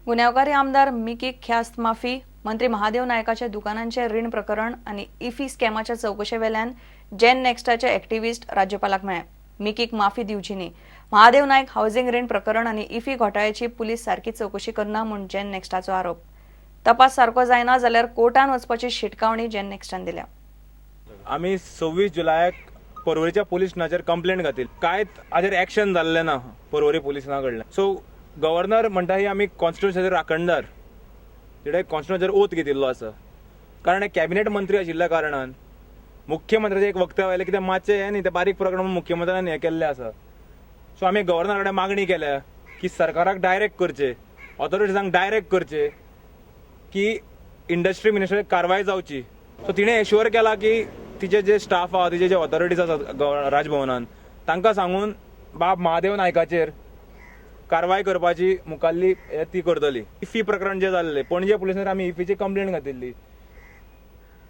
गुन्यांवकारी आमदार मिकीक ख्यास्त माफी, मंत्री महादेव नायकाच्या दुकानांचे रीण प्रकरण आनी इफी स्कॅमाच्या चवकशे वेल्यान जेन नेक्स्टाचे एक्टिव्हिस्ट राज्यपालाक मेळ्ळे. मिकीक माफी दिवची न्ही. महादेव नायक हावसिंग रीण प्रकरण आनी इफी घोटाळ्याची पुलीस सारकी चवकशी करना म्हूण जेन नेक्स्टाचो आरोप. तपास सारको जायना जाल्यार कोर्टान वचपाची शिटकावणी जेन नेक्स्टान दिल्या. आमी 26 जुलयाक पर्वरीच्या पोलीस स्टेशनाचेर कंप्लेंट घातली. कांयच हाजेर एक्शन जाल्लें ना पर्वरी पोलिसां कडल्यान. सो गव्हर्नर म्हणटा ही आमी कॉन्स्टिट्युशनाचे राखणदार, तिणे कॉन्स्टिट्युशनाचेर ओथ घेतिल्लो आसा. कारण हे कॅबिनेट मंत्री आशिल्ल्या कारणान मुख्यमंत्र्याचें एक वक्तव्य आयलें की ते मातशें हें न्ही, ते बारीक प्रकरण म्हणून मुख्यमंत्र्यान हें केल्लें आसा. सो आमी गव्हर्नरा कडेन मागणी केल्या की सरकाराक डायरेक्ट करचें, ऑथॉरिटीजांक डायरेक्ट करचें की इंडस्ट्री मिनिस्टर कारवाय जावची. सो तिणें एश्युअर केला की तिचे जे स्टाफ आहा, तिचे जे ऑथॉरिटीज आसात राजभवनान, तांकां सांगून बाब महादेव नायकाचेर कारवाय करपाची मुखाल्ली हे ती करतली. इफी प्रकरण जें जाल्लें, पणजे पुलिसांनी आमी इफीची कंप्लेन घातिल्ली,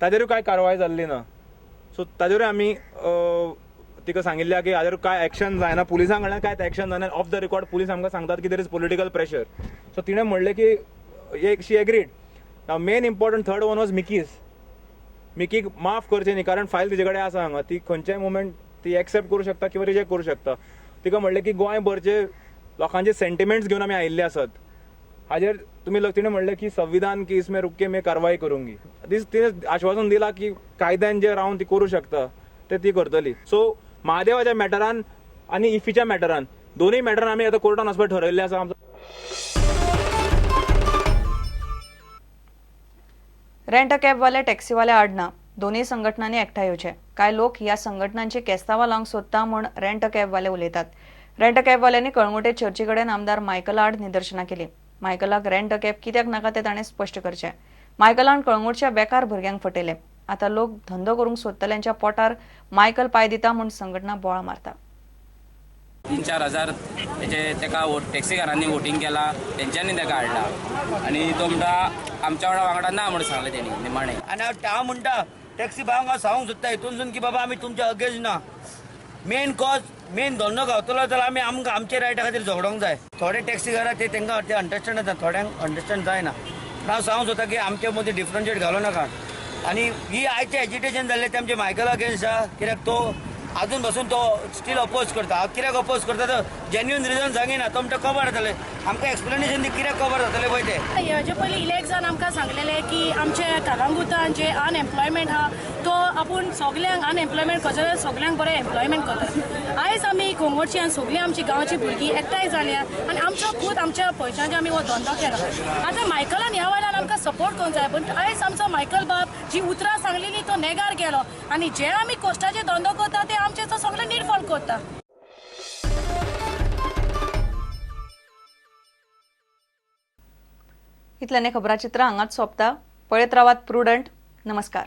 ताजेरूय कांय कारवाय जाल्ली ना. सो ताजेरूय आमी तिका सांगिल्लें की हाजेर कांय एक्शन जायना, पुलिसां कडल्यान कांयच एक्शन जायना. ऑफ the record police आमकां सांगतात की there is political pressure. So तिणें म्हणलें की एक she agreed. Now main important third one was Mickey's. मिकीक माफ करचें न्ही, कारण फायल तिजे कडेन आसा हांगा, ती खंयच्याय मुमेंट ती एक्सेप्ट करूं शकता किंवा रिजेक्ट करूं शकता. तिका म्हणलें की गोंयभरचे लोकांचे सेंटिमेंट्स घेवन आमी आयिल्ले आसात, हाजेर तुमी तिणें म्हणलें की संविधान की इसमें रुक के मैं कारवाई करूंगी. दीस तिणें आश्वासन दिलां की कायद्यान जे रावन ती करूं शकता ते ती करतली. सो महादेवाच्या मॅटरान आनी इफीच्या मॅटरान, दोनूय मॅटरान आमी आतां कोर्टान वचपाक ठरयल्लें आसा. आमचो रेंट अ कॅबवाले टॅक्सीवाले आड ना, दोन्ही संघटनांनी एकठांय येवचे. कांय लोक ह्या संघटनांची केस्तांवां लावंक सोदता म्हूण रेंट अ कॅबवाले उलयतात. रेंट अ कॅबवाल्यांनी कळंगूटे चर्ची कडेन आमदार मायकल आड निदर्शनां केली. मायकलाक रेंट अ कॅब कित्याक नाका तें ताणें स्पश्ट करचें. मायकलान कळंगूटच्या बेकार भुरग्यांक फटयले. आतां लोक धंदो करूंक सोदतल्यांच्या पोटार मायकल पांय दिता म्हूण संघटना बोळां मारता. 3-4 हजार तेचे तेका टॅक्सीकारांनी वोटींग केला, तेंच्यांनी तेका हाडला आनी तो म्हणटा आमच्या वांगडा वांगडा ना म्हणून सांगलें तेणी निमाणें. आनी हांव म्हणटा टॅक्सी भावांक हांव सांगूंक सोदता हितूनसून की बाबा आमी तुमच्या अगेन्स्ट ना. मेन कॉज मेन धंदो गावतलो जाल्यार आमी आमकां आमच्या रायटा खातीर झगडोंक जाय. थोडे टॅक्सीकारां ते तांकां ते अंडरस्टँड जाता, थोड्यांक अंडरस्टँड जायना. पूण हांव सांगूंक सोदता की आमचे मदीं डिफरंशिएट घालूं नाका. आनी ही आयचें एजिटेशन जाल्लें तें आमचें मायकल अगेन्स्ट आहा, कित्याक तो आजून पासून तो स्टील अपोज करता. कित्याक अपोज करता तो जेन्युइन रिजन सांगिना. तो म्हणटा कबर जातलें, आमकां एक्सप्लेनेशन दी कित्याक कबर जातलें पळय तें. हेजे पयलीं इलेक्ट जावन आमकां सांगलेलें की आमचे कलंगुटान जे अनएम्प्लॉयमेंट आहा तो आपूण सगल्यांक अनएम्प्लॉयमेंट करता, सगल्यांक बरें एम्प्लॉयमेंट करता. आयज आमी कोंगोडची आनी सगळीं आमची गांवची भुरगीं एकठांय जाल्या आनी आमचो खूद आमच्या पयशांचे आमी हो धंदो केला. आतां मायकलान ह्या वेळार आमकां सपोर्ट करूंक जाय, पूण आयज आमचो मायकल बाब जी उतरां सांगलेली तो नेगार गेलो आनी जे आमी कश्टाचे धंदो करता ते आमचे तो सगळे निर्फळ करता. इतल्याने खबराचित्र हांगाच सोंपता. पळयत रावात प्रुडंट. नमस्कार.